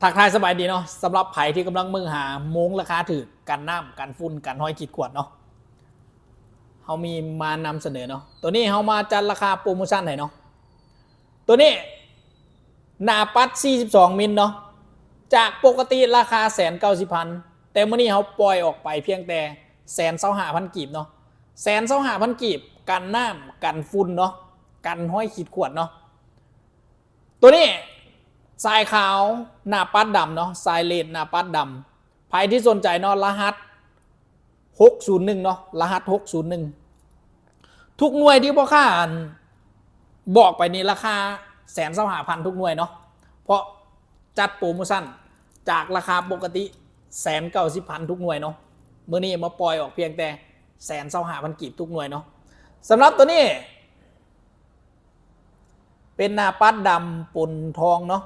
ທັກທາຍສະບາຍດີເນາະ ສຳລັບໃຜທີ່ກຳລັງເບິ່ງຫາໂມງລາຄາຖືກ ກັນນ້ຳ ກັນຝຸ່ນ ກັນຮອຍຂີດຂວດເນາະ ເຮົາມີມານຳສະເໜີເນາະ. ໂຕນີ້ເຮົາມາຈັດລາຄາໂປຣໂມຊັນໃຫ້ເນາະ. ໂຕນີ້ໜ້າປັດສີ່ສິບສອງມິນເນາະ ຈາກປົກກະຕິລາຄາແສນເກົ້າສິບພັນ ແຕ່ມື້ນີ້ເຮົາປ່ອຍອອກໄປພຽງແຕ່ແສນຊາວຫ້າພັນກີບເນາະ ແສນຊາວຫ້າພັນກີບ ກັນນ້ຳ ກັນຝຸ່ນເນາະ ກັນຮອຍຂີດຂວດເນາະ. ໂຕນີ້ສາຍຂາວໜ້າປັດດຳເນາະ ສາຍເລດໜ້າປັດດຳ ໃຜທີ່ສົນໃຈເນາະ ລະຫັດຫົກສູນໜຶ່ງເນາະ ລະຫັດຫົກສູນໜຶ່ງ. ທຸກໜ່ວຍທີ່ພໍ່ຄ້າອັນບອກໄປນີ້ລາຄາແສນຊາວຫ້າພັນທຸກໜ່ວຍເນາະ ເພາະຈັດໂປຣໂມຊັນຈາກລາຄາປົກກະຕິແສນເກົ້າສິບພັນທຸກໜ່ວຍເນາະ ມື້ນີ້ມາປ່ອຍອອກພຽງແຕ່ແສນຊາວຫ້າພັນກີບທຸກໜ່ວຍເນາະ. ສຳລັບໂຕນີ້ ເປັນໜ້າປັດດຳປົນທອງເນາະ